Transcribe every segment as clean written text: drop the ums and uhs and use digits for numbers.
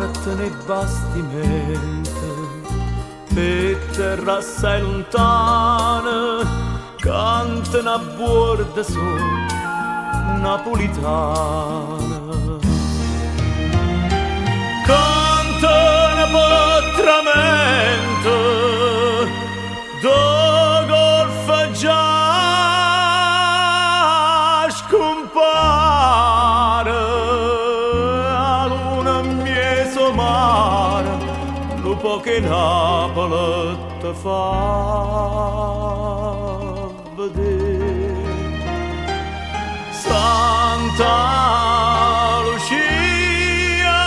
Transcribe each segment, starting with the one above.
Parteno 'e bastimente pe' terra assai luntane, cantano a buordo so' napulitane. Cantano pe' tramente d' 'o golfo già scumpare 'a luna 'mmiez' 'o mare nu poco 'e Napule te fa vedè. Santa Lucia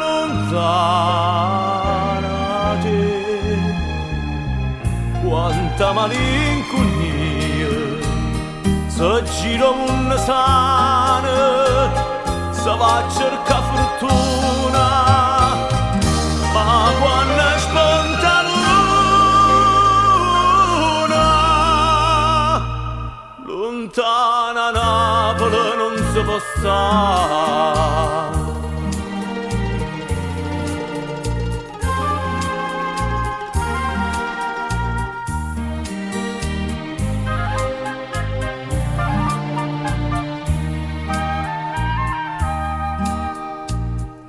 luntana 'a te, quanta malincunia se gira 'o munno sano, se va a cercà furtuna, ma quanno sponta 'a luna, luntana 'a Napule nun se po' stà.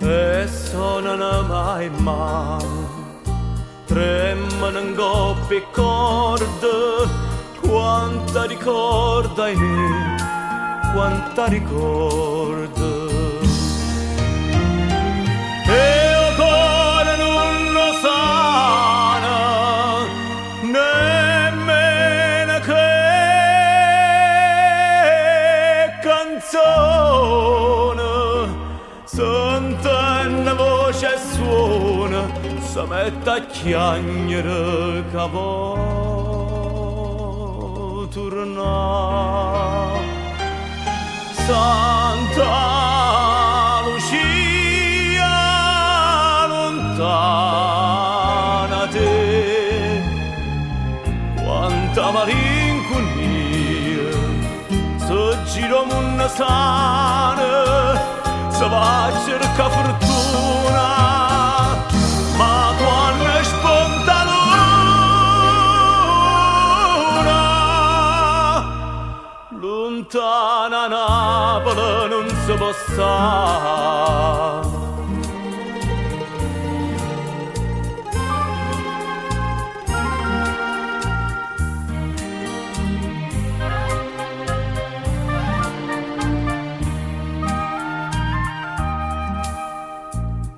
E sonano ma 'e mmane tremmano 'ncopp' 'e ccorde, quanta ricorde ahimè, quanta ricorde. E 'o core nun 'o sana nemmeno cu 'e canzone, sentenno voce e suone, se mette a chiagnere ca vo' turnà. Santa Lucia luntana 'a te, quanta malincunia, se gira 'o munno sano, se va a cercà furtuna, ma quanno sponta 'a luna, luntana 'a Napule nun se po' stà.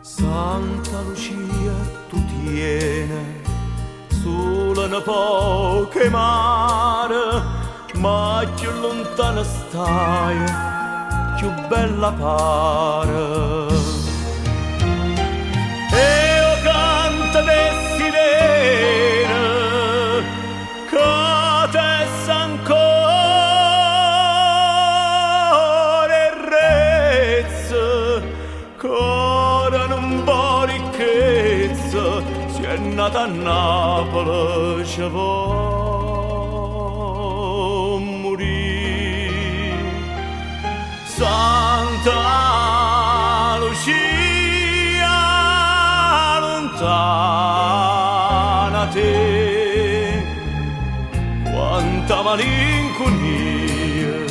Santa Lucia tu tiene sulo nu poco 'e mare, ma cchiù luntana staje, cchiù bella pare. E 'o canto d' 'e sirene ca tesse ancora 'e rezze, core nun vo' ricchezza, si è nato a Napule ce vo' murì. Santa Lucia luntana 'a te, quanta malincunia,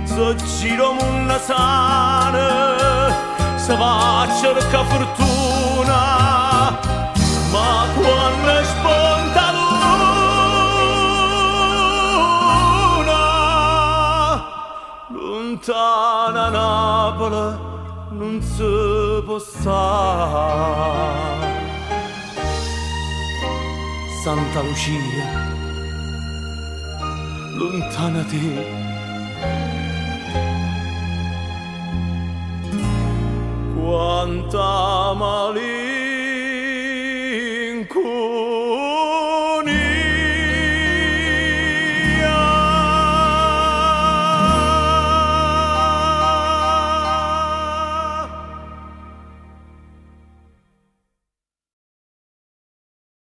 se gira 'o munno sano, se va a cercà furtuna, ma quanno sponta 'a luna, luntana 'a Napule nun se po' stà. Santa Lucia, luntana 'a te. Quanta malincunia.